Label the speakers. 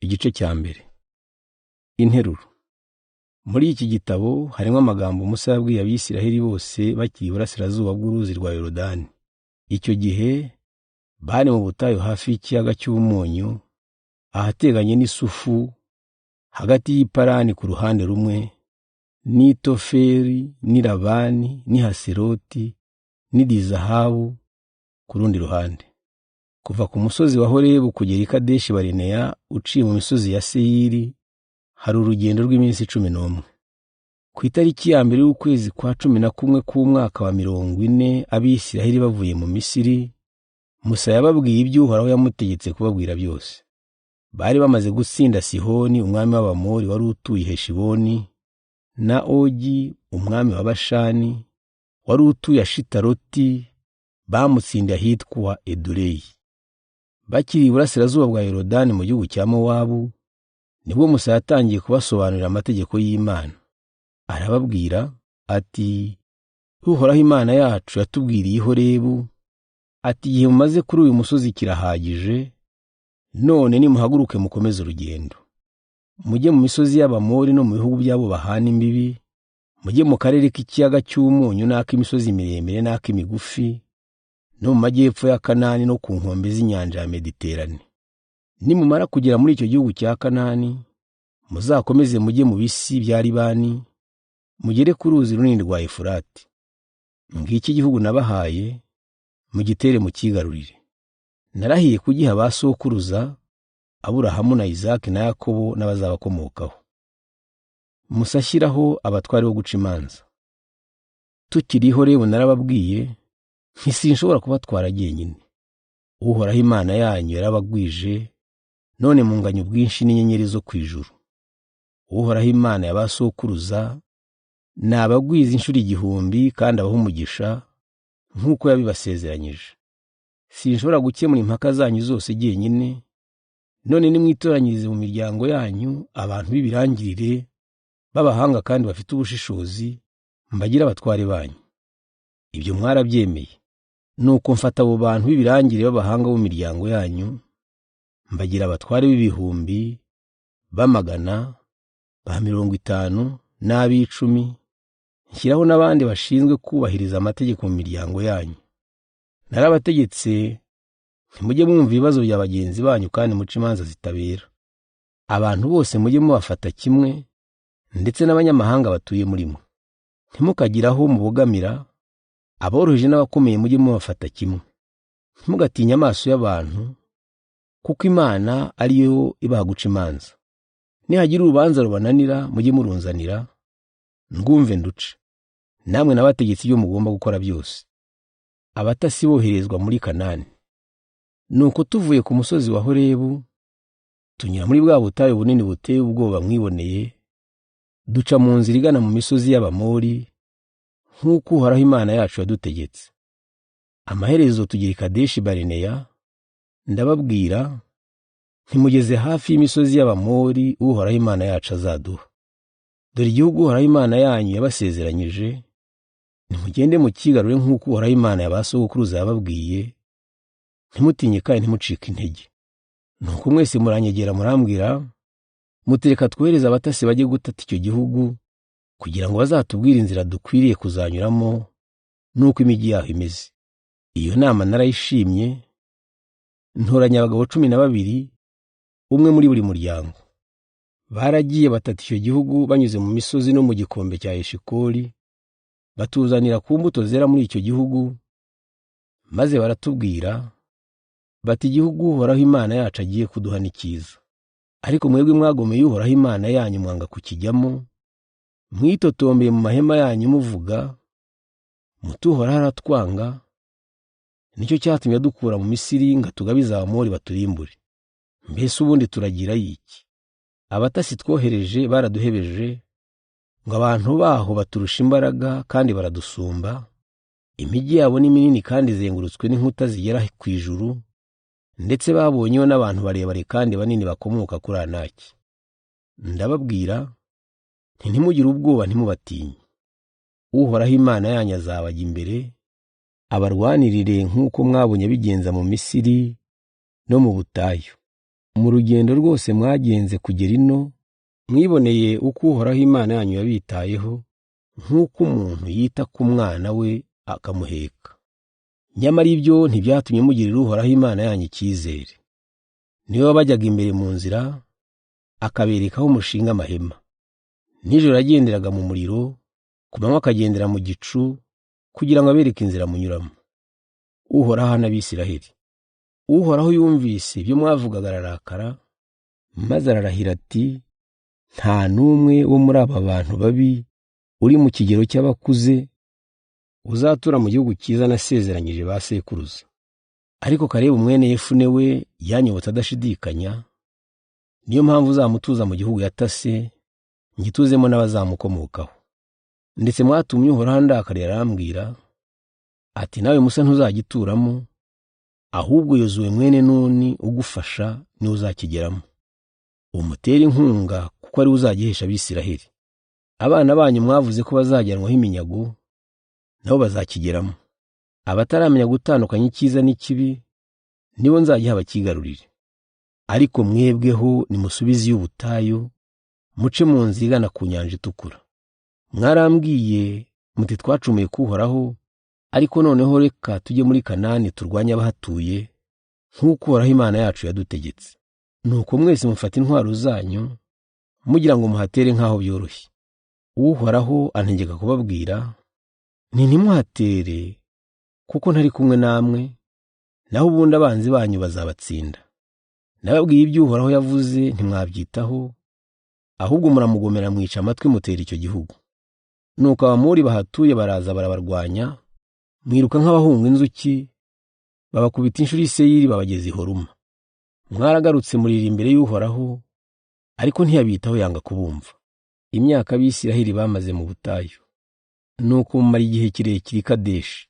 Speaker 1: Igice cya mbere. Interuro. Muri iki gitabo harimo amagambo Musa yabwiye Abisiraheli bose bakiri iburasirazuba bw'uruzi rwa Yorodani. Icyo gihe bari mu butayu hafi y'ikiyaga cy'umunyu, ahateganye n'Isufu, hagati y'Iparani ku ruhande rumwe, n'i Toferi, n'i Labani, n'i Haseroti, n'i Dizahabu ku rundi ruhande. Kuva ku musozi wa Horebu kugera i Kadeshi Barineya uciye mu misozi ya Seyiri, hari urugendo rw'iminsi 11. Ku itariki ya mbere y'ukwezi kwa 11 k'umwaka wa 40 Abisiraheli bavuye mu Misiri, Musa yababwiye ibyo Uhoraho yamutegetse kubabwira byose. Bari bamaze gutsinda Sihoni umwami w'Abamori wari utuye Heshiboni, na Ogi umwami wa Bashani wari utuye Ashitaroti, bamutsindiye ahitwa Edureyi. Bakiri iburasirazuba bwa Yorodani mu gihugu cya Mowabu, nibwo Musa yatangiye kubasobanurira amategeko y'Imana. Arababwira ati: Uhoraho Imana yacu yatubwiriye i Horebu, ati igihe mumaze kuri uyu musozi kirahagije, none nimuhaguruke mukomeze urugendo. Mujye mu misozi y'Abamori no mu bihugu byabo bahana imbibi, mujye mu karere k'ikiyaga cy'umunyu n'ak'imisozi miremire n'ak'imigufi, no mu majyepfo ya Kanani no ku nkombe z'inyanja ya Mediterane. Nimumara kugera muri icyo gihugu cya Kanani, muzakomeze mujye mu bisi bya Libani, mugere ku ruzi runini rwa Efurati. Ngiki igihugu nabahaye, mugitere mukigarurire. Narahiye kugiha ba sokuruza, Aburahamu na Isaki na Yakobo n'abazabakomokaho. Musa ashyiraho abatware bo guca imanza. Tukiri i Horebu narababwiye nti sinshobora kubatwara jyenyine. Uhoraho Imana yanyu yarabagwije, none munganya ubwinshi n'inyenyeri zo ku ijuru. Uhoraho Imana ya ba sokuruza nabagwiza inshuro 1000 kandi abaha umugisha nk'uko yabibasezeranyije. Sinshobora gukemura impaka zanyu zose jyenyine, none nimwitoranyirize mu miryango yanyu abantu b'ibirangirire b'abahanga kandi bafite ubushishozi, mbagire abatware banyu. Ibyo mwarabyemeye. Nuko mfata abo bantu b'ibirangirire b'abahanga bo mu miryango yanyu, mbagira abatware b'ibihumbi, b'amagana, ba 50 n'ab'icumi, nshyiraho n'abandi bashinzwe kubahiriza amategeko mu miryango yanyu. Narabategetse ntimujye mwumva ibibazo bya bagenzi banyu kandi muce imanza zitabera. Abantu bose mujye mubafata kimwe, ndetse n'abanyamahanga batuye muri mwe. Ntimukagire aho mubogamira, aboroheje n'abakomeye mujye mubafata kimwe. Ntimugatinye amaso y'abantu, kuko Imana ariyo ibaha guca imanza. Nihagira urubanza rubananira, mujye murunzanira, ndwumve nduce. Namwe nabategetse ibyo mugomba gukora byose. Abatasi boherezwa muri Kanani. Nuko tuvuye ku musozi wa Horebu, tunyura muri bwa butayu bunini buteye ubwoba mwiboneye, duca mu nzira igana mu misozi y'Abamori, nk'uko Uhoraho Imana yacu yadutegetse. Amaherezo tugera i Kadeshi Barineya, ndababwira ntimugeze hafi y'imisozi y'Abamori Uhoraho Imana yacu azaduha. Dore igihugu Uhoraho Imana yanyu yabasezeranyije, nimugende mukigarure nk'uko Uhoraho Imana ya ba sogokuruza yababwiye, ntimutinye kandi ntimucike intege. Nuko mwese muranyegera murambwira muti reka twohereze abatasi bajye gutata icyo gihugu, kugira ngo bazatubwire inzira dukwiriye kuzanyuramo n'uko imijyi yaho imeze. Iyo nama narayishimye, ntoranya abagabo 12, umwe muri buri muryango. Baragiye batata icyo gihugu banyuze mu misozi no mu gikombe cya Eshikoli, batuzanira ku mbuto zera muri icyo gihugu, maze baratubwira bati igihugu Uhoraho Imana yacu agiye kuduha ni cyiza. Ariko mwebwe mwagomeye Uhoraho Imana yanyu mwanga kukijyamo, mwitotombeye mu mahema yanyu muvuga muti Uhoraho aratwanga, nicyo cyatumye adukura mu Misiri ngo atugabize Abamori baturimbure. Mbese ubundi turagira iki? Abatasi twohereje baraduhebeje, ngo abantu baho baturusha imbaraga kandi baradusumba, imijyi yabo ni minini kandi izengurutswe n'inkuta zigera ku ijuru, ndetse babonyeyo n'abantu barebare kandi banini bakomoka kuri Anaki. Ndababwira nti ntimugire ubwoba, ntimubatinye. Uhoraho Imana yanyu azabajya imbere, abarwanirire nk'uko mwabonye abigenza mu Misiri no mu butayu. Mu rugendo rwose mwagenze kugera ino, mwiboneye uko Uhoraho Imana yanyu yabitayeho, nk'uko umuntu yita ku mwana we akamuheka. Nyamara ibyo ntibyatumye mugirira Uhoraho Imana yanyu icyizere. Niwe wabajyaga imbere mu nzira, akabereka aho mushinga amahema. Nijoro yagenderaga mu muriro, ku manywa akagendera mu gicu, kugira ngo abereke inzira munyuramo. Uhoraho ahana Abisiraheli. Uhoraho yumvise ibyo mwavugaga ararakara, maze ararahira ati: nta n'umwe wo muri aba bantu babi uri mu kigero cy'abakuze uzatura mu gihugu cyiza nasezeranyije ba sekuruza. Ariko Kalebu mwene Yefune we yanyobotse adashidikanya, niyo mpamvu uzamutuza mu gihugu yatase, ngituzemo n'abazamukomokaho. Ndetse mwatumye Uhoraho andakarira arambwira ati: nawe Musa ntuzagituramo, ahubwo Yozuwe mwene Nuni ugufasha niwe uzakigeramo. Umutere inkunga kuko ari we uzagihesha Abisiraheli. Abana banyu mwavuze ko bazajyanwaho iminyago, nabo bazakigeramo. Abataramenya gutandukanya icyiza n'ikibi nibo nzagiha bakigarurire. Ariko mwebweho nimusubize iy'ubutayu, muce mu nzira igana ku nyanja itukura. Mwarambwiye muti twacumuye ku Uhoraho, ariko noneho reka tujye muri Kanani turwanye abahatuye, nk'uko Uhoraho Imana yacu yadutegetse. Nuko mwese mufata intwaro zanyu, mugira ngo muhatere nk'aho byoroshye. Uhoraho antegeka kubabwira nti ntimuhatere, kuko ntari kumwe namwe, naho ubundi abanzi banyu bazabatsinda. Nababwiye ibyo Uhoraho yavuze ntimwabyitaho, ahubwo muramugomera mwica amatwi mutera icyo gihugu. Nuko Abamori bahatuye baraza barabarwanya, mwiruka nk'abahunga inzuki, babakubita inshuro i Seyiri babageza i Horuma. Mwaragarutse murira imbere y'Uhoraho, ariko ntiyabitaho yanga kubumva. Imyaka Abisiraheli bamaze mu butayu. Nuko mumara igihe kirekire i Kadeshi.